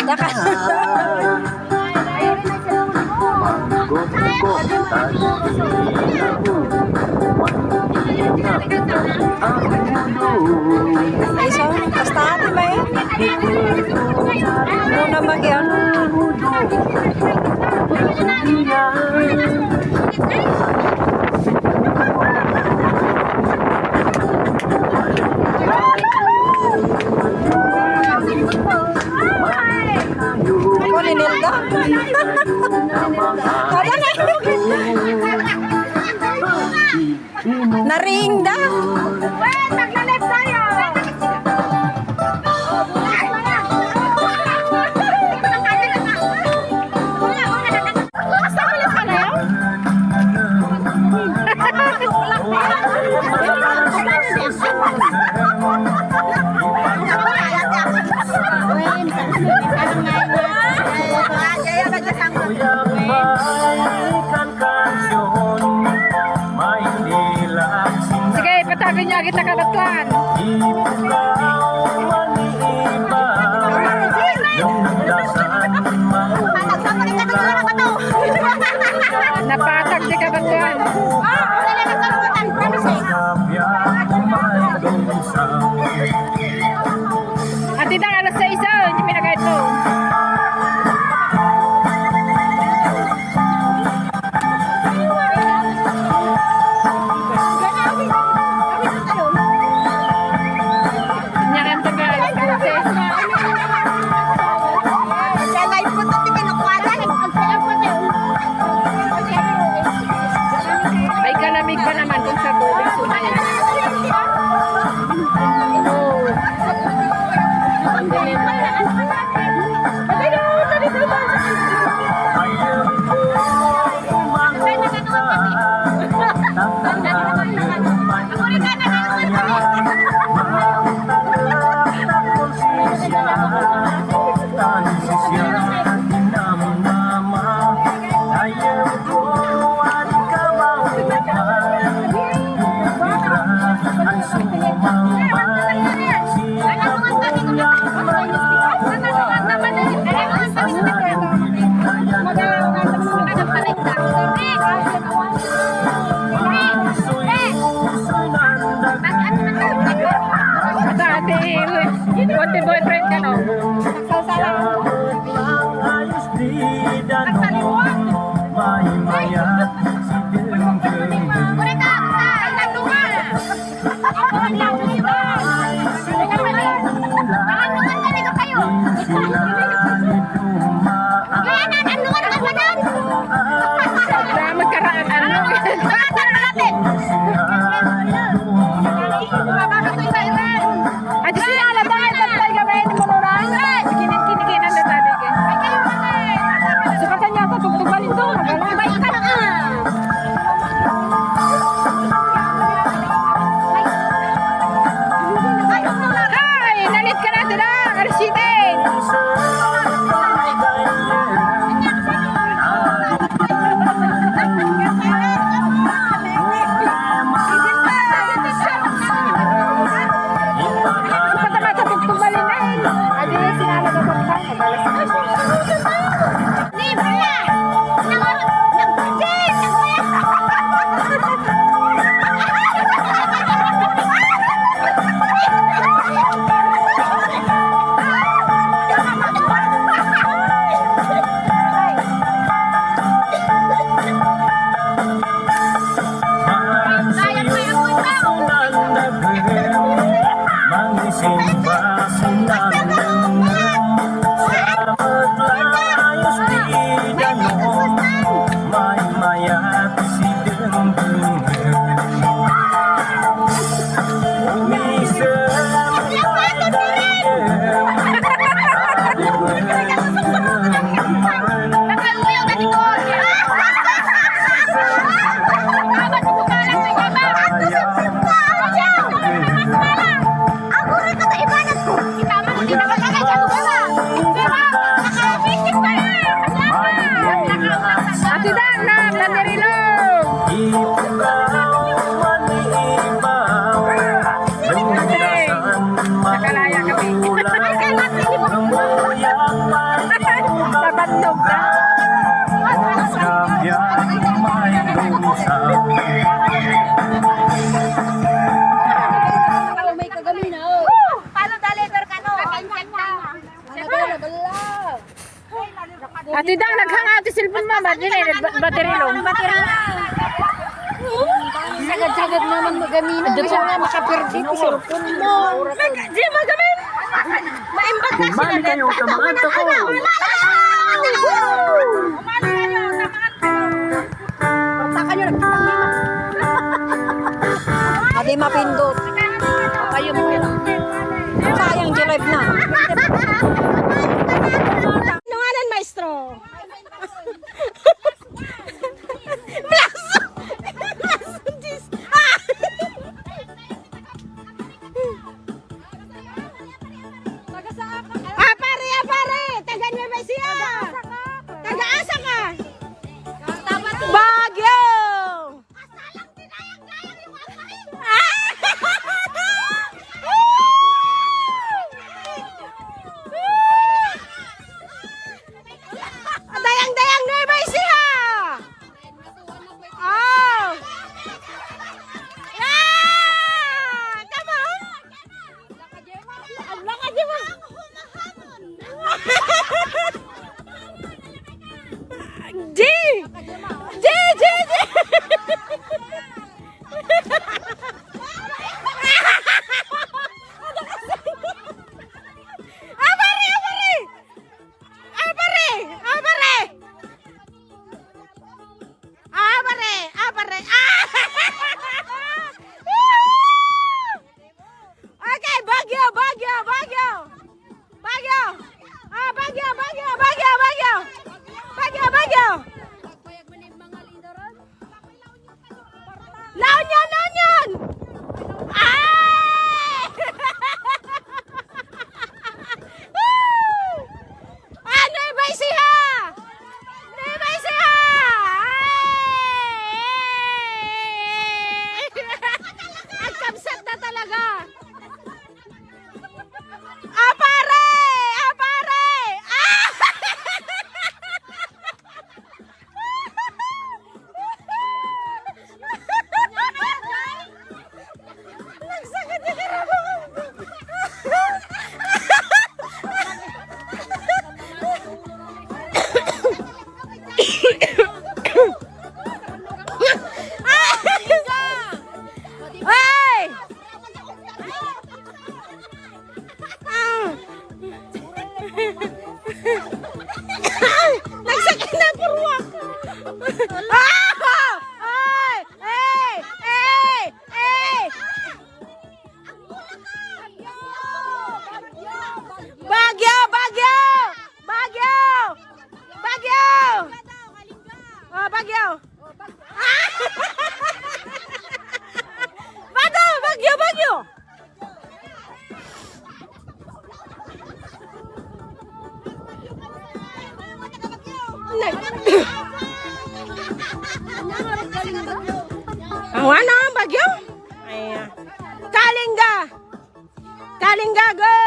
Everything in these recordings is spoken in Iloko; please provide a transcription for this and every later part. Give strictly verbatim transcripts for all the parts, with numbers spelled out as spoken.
Ay, so, basta ate ba eh? Muna mag-, ano? Ako ni Nilda. Tara na. Naring da. Well, magla-live tayo. Basta mo lang pala yun? Sige, patabi niya kita kabatuan. Napatag di kabatuan. Ati na, alas sais, oh, hindi pinagayat mo. Ay, kalamig pa naman kung sa tubig sumaya. Ate, ate, boyfriend ka, no? Nagsasala. Magkaraan, ano? Adi sinala, dahil tattay gawin mo nurang. Kinin-kinikinan na tabi. Sukatan niya ako, tugtugan ito. Nagalaw. Bay ka na, ah. Ay, nalit ka na, dira. Alas siyete. Ate Dana, Laterilo. Nakalaya kami. Paano the letter ka, no? Ano ba, nabala? Ate Dang, naghanga ti cellphone mo, battery, ba-, battery low. Sagad-sagad naman magamina. Adda pa nga makapirdi ti cellphone mo. Mag-, di magamin. Maimbag ka. Kumani kayo sa mga tao. Kumani kayo sa mga tao. Sa kanyo nagkita. Adi mapindot. Kayo mo. Sayang, di live na. Ano nga nan, maestro? Blaso! Blaso, jeez! Ah! Ah, pare, ah, pare! Taga Nueva Ecija! Taga asa ka? Baguio! Dayang-dayang Nueva Ecija! Oh! Yeah! Come on! Ang laka, di ba? G! G, G, G! Ah, pare, ah, pare! Ah, pare! Ah, pare! Ah, pare! Ah, pare! Ah! Okay, Baguio, Baguio, Baguio! Baguio! Ah, Baguio, Baguio, Baguio, Baguio! Baguio, Baguio! La Union, La Union! Ay! Ah, Nueva Ecija! Nueva Ecija! Ay! Agkabsat na talaga! Ah, pare! Ah, pare! Ah! Nagsakit yung katawan. Ay! Ah! Nagsakit na purwak. Ah! Ay! Ay! Ay! Ay! Baguio! Baguio! Baguio! Baguio! Oh, Baguio! Baguio! Baguio! Awan na ang bagyo. Ay, ah. Kalinga! Kalinga, go!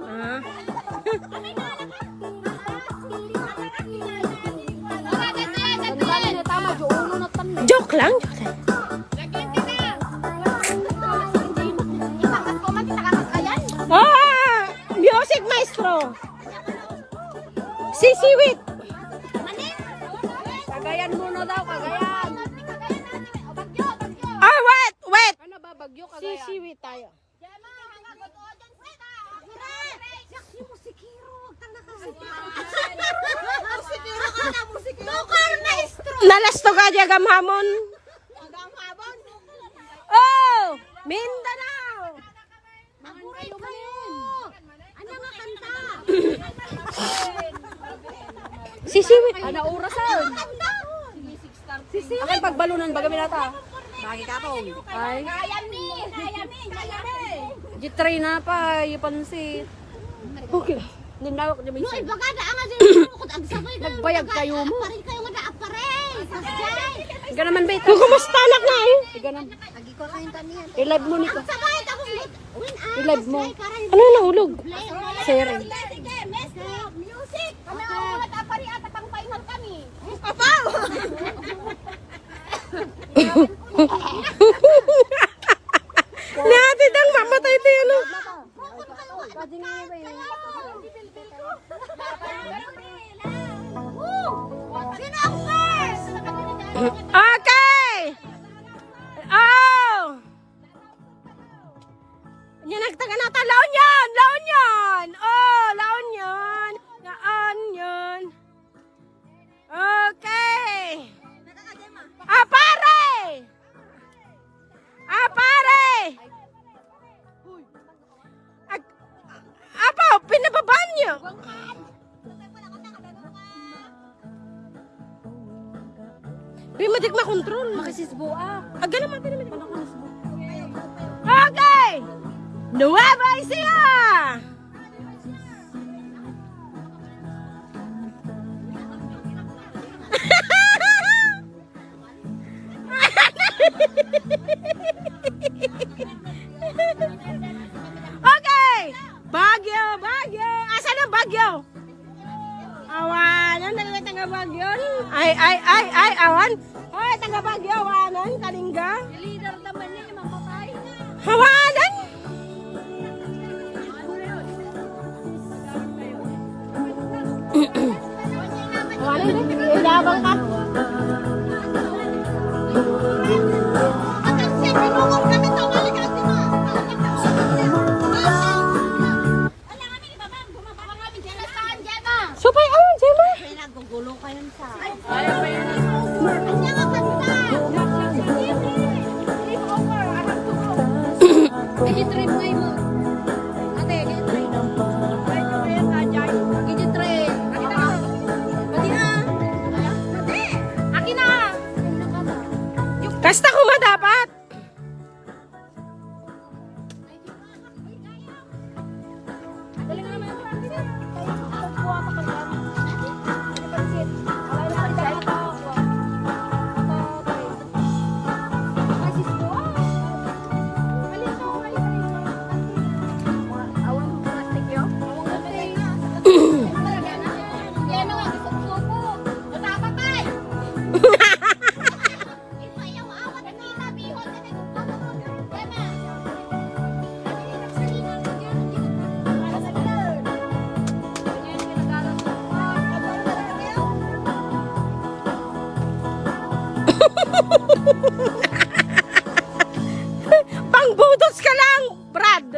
Ah. Joke lang, joke lang. Ah, music maestro. Sisiwit. Cagayan muna daw, Cagayan. Ah, wait, wait. Ano ba, Bagyo, Cagayan? Sisiwit tayo. Nalasto ka diay gamhamon. Oh, Mindanao. Aguray kayo. Ano nga kanta? Sisiwit. Ana orasan. Sisiwit. Akan pagbalunan baga minata. Bagi ka to. Ay. Kaya mi, kaya mi, kaya mi. G three na pa, yung pansit. Okay. Nindawak di No, minsan. Ibaga da nga din ko agsabay kayo. Nagbayag kayo mo. Pare kayo nga da pare. Ga naman, be. Kung kumusta anak na eh? Iga naman. Agi ko kayo tanian. I-live mo nito. Sabay tapos win. I-live mo. Ano yung nahulog? Sere. Music. Ni ate dang mamatay tayo, no? Okay! Oh! Yan, nagtaga na ta. La Union! La Union! Oh, La Union! La Union! Okay! Ah, pare! Ah, pare! Ag-, apo, pinababa niyo. Di matik makontrol. Makasisbo, ah. Aga naman, di matik makontrol. Okay! Nueva Ecija! Okay! Baguio, Baguio! Asan ang Baguio? Awanan, taga, taga Baguio. Ay, ay, ay, ay, awan. Hoy, taga Baguio, awanan, Kalinga. Leader naman niya, mamatay. Awanan. Awanan, eh. Ilabang ka. Supay, oh, Gemma. Kaya nagugulo kayo sa. Kaya pa yun. Anya nga kanta? Sleep over, I have to go. Kaya trip mo mo. Ate, kaya trip. Kaya trip. Pati na. Pati. Akin na. Kasta ko madapat. Pangbudos ka lang, Brad.